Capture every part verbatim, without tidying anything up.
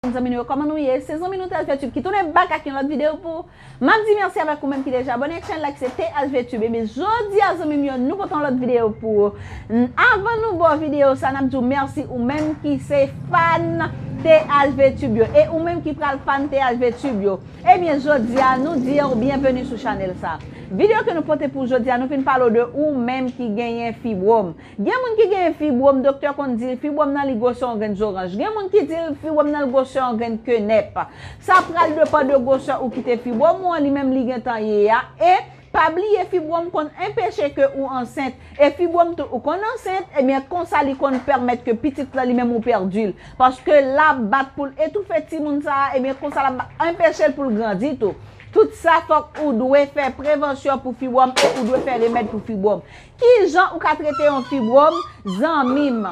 Zanmi nou yo, kòman nou ye? Se zanmi nou T H V Tube ki tounen back ak yon lòt videyo pou ou. M ap di mèsi avèk ou menm ki deja abòne ak chanèl la ki se T H V Tube. Ebyen, jodi a zanmi m yo, nou pote yon lòt videyo pou ou. N- Avan nou ba w videyo sa, n ap di w mèsi ou menm ki se fan T H V Tube yo. E ou menm ki pral fan T H V Tube yo. Ebyen, jodi a, nou di w byenveni sou chanèl sa. Videyo ke nou pote pou jodi a, nou vin pale w de ou menm ki genyen fibwòm. Gen moun ki genyen fibwòm, doktè konn di l fibwòm nan li gwosè yon grenn zoranj. Gen moun ki di l fibwòm nan gwosè yon grenn kenèp. Sa pral depann de gwosè ou kite fibwòm ou an, li menm li gentan ye a. E pa bliye fibwòm konn anpeche ke ou ansent. E fibwòm tou ou konn ansent, ebyen konsa li konn pèmèt ke pitit lan li menm ou pèdi l. Paske l ap bat pou l etoufe timoun sa a, ebyen konsa l ap anpeche l pou l grandi tou. Tout sa fòk ou dwe fè prevansyon pou fibwòm e ou dwe fè remèd pou fibwòm. Kijan ou ka trete yon fibwòm, zanmi m?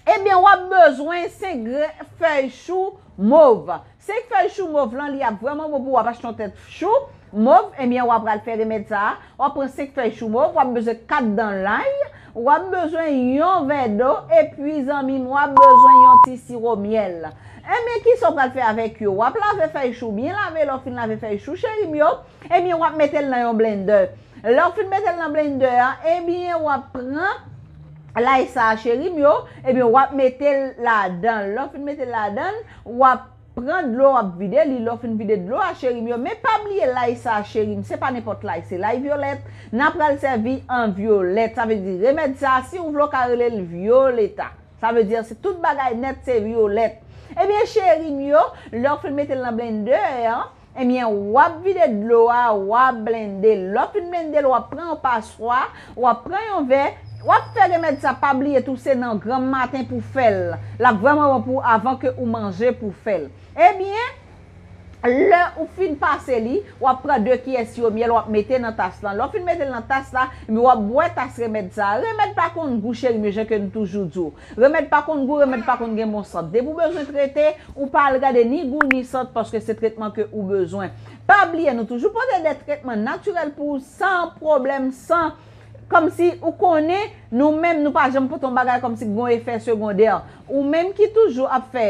Ebyen, w ap bezwen senk grenn fèy chou mov. Senk fèy chou mov lan, li ap vrèman bon pou w ap achte yon tèt chou mov. Ebyen, w ap pral fè remèd sa a. W ap pran senk fèy chou mov, w ap bezwen kat dan lay, w ap bezwen yon vè dlo, epi, zanmi m, w ap bezwen yon ti siwo myèl. Ebyen, kisa w pral fè avèk yo? W ap lave fèy chou, byen lave, lè w fin lave fèy chou, cheri m yo, ebyen, w ap mete l nan yon blendè. Lè w fin mete l nan blendè a, ebyen, w ap pran lay sa a, cheri m yo, ebyen, w ap mete l ladan l. Lè w fin mete l ladan l, w ap pran dlo, w ap vide li. Lè w fin vide dlo a, cheri m yo, men pa bliye lay sa a, cheri m, se pa nenpòt lay, se lay vyolèt. N a pral sèvi an vyolèt. Sa vle di, remèd sa a, si w vle, w ka rele l vyoleta. Sa vle di, se tout bagay nèt, se vyolèt. Ebyen, cheri m yo, lè w fin mete l nan blendè an, ebyen, w ap vide dlo a, w ap blende l. Lè w fin blende l, w ap pran yon paswa, w ap pran yon vè, w ap fè remèd sa, pa bliye tou, se nan granm maten pou fè l. L ap vrèman bon pou ou avan ke ou manje pou fè l. Ebyen, lè ou fin pase li, w ap pran de kiyè siwo myèl, w ap mete nan tas lan. Lè w fin mete l nan tas la, ebyen, w ap bwè tas remèd sa. Remèd pa konn gou, cheri m yo, jan ke nou toujou di w. Remèd pa konn gou, remèd pa konn gen bon sant. Depi w bezwen trete, ou pa al gade ni gou ni sant, paske se tretman ke ou bezwen. Pa bliye, nou toujou pote de tretman natirèl pou ou, san pwoblèm, san, kòmsi ou konnen, nou menm, nou pa janm pote yon bagay kòmsi ki gen yon efè segondè. Ou menm ki toujou ap fè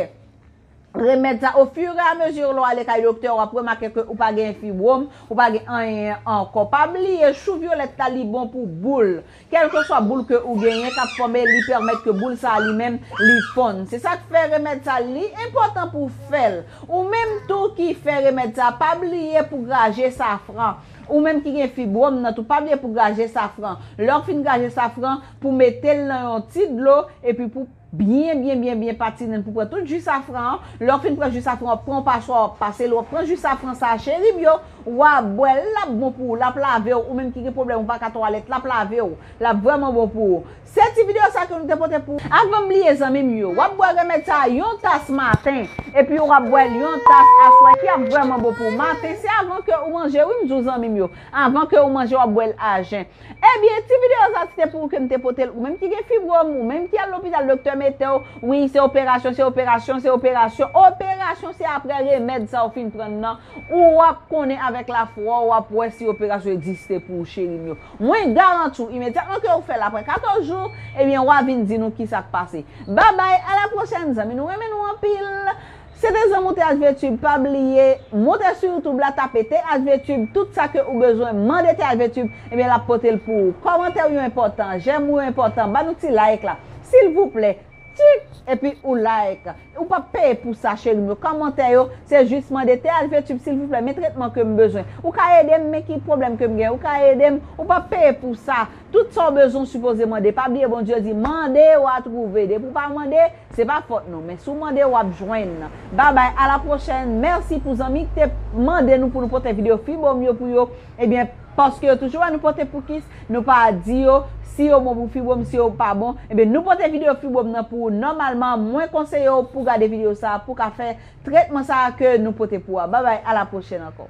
remèd sa, ofiramezi lè w ale kay doktè, w ap remake ke ou pa gen fibwòm, ou pa gen anyen ankò. Pa bliye, chou vyolèt la, li bon pou boul. Kèlkeswa boul ke ou genyen k ap fòme, li pèmèt ke boul sa a li menm, li fonn. Se sa k fè remèd sa a, li enpòtan pou w fè l. Ou menm tou ki fè remèd sa a, pa bliye pou graje safran. Ou menm ki gen fibwòm nan tou, pa bliye pou graje safran. Lè w fin graje safran, pou mete l nan yon ti dlo, epi pou byen, byen, byen, byen patinen l, pou pran tout ji safran an. Lè w fin pran ji safran, w ap pran yon paswa, w ap pase l, w ap pran ji safran sa a, cheri m yo, w ap bwè l, l ap bon pou ou, l ap lave w, ou menm ki gen pwoblèm, ou pa ka twalèt, l ap lave w, l ap vrèman bon pou ou. Se ti videyo sa ke nou te pote pou ou. Avan m bliye, zanmi m yo, w ap bwè remèd sa a yon tas maten, epi w ap bwè l yon tas aswè, ki ap vrèman bon pou ou. Maten, se avan ke ou manje, wi, m di w, zanmi m yo. Avan ke ou manje, w ap bwè l ajen. Ebyen, ti videyo sa, se te pou ou ke m te pote l. Ou menm ki gen fibwòm, ou menm ki al lopital, doktè mete w, wi, se operasyon, se operasyon, se operasyon. Operasyon, se apre remèd sa ou fin pran nan, ou ap konnen avèk lafwa, w ap wè si operasyon egziste pou ou, cheri m yo. Mwen garanti w, imedyatman ke ou fè l apre katòz jou, ebyen, w a vin di nou kisa k pase. Babay, a la pwochèn, zanmi, nou renmen nou anpil. Se te zanmi w T H V Tube, pa bliye, moute sou YouTube la, tape T H V Tube, tout sa ke ou bezwen, mande T H V Tube, ebyen, l ap pote l pou ou. Kòmantè w yo enpòtan, jèm ou yo enpòtan, ba nou ti like la, silvouplè, tik, epi ou like. Ou p ap peye pou sa, cheri m yo. Kòmantè yo, se jis mande T H V Tube, silvouplè, men tretman ke m bezwen. Ou ka ede m, men ki pwoblèm ke m gen, ou ka ede m, ou p ap peye pou sa. Tout sa w bezwen, w sipoze mande. Pa bliye, Bondye di, mande, w a twouve. Depi w pa mande, se pa fòt nou, men si w mande, w ap jwenn. Babay, a la pwochèn. Mèsi pou zanmi ki te mande nou pou nou pote videyo fibwòm yo pou yo. Ebyen, paske yo toujou wè nou pote poukis, nou pa di yo si yo bon pou fibwòm, si yo pa bon. Ebyen, nou pote videyo fibwòm nan pou ou. Nòmalman, mwen konseye w pou w gade videyo sa a, pou w ka fè tretman sa a ke nou pote pou ou a. Babay, a la pwochèn ankò.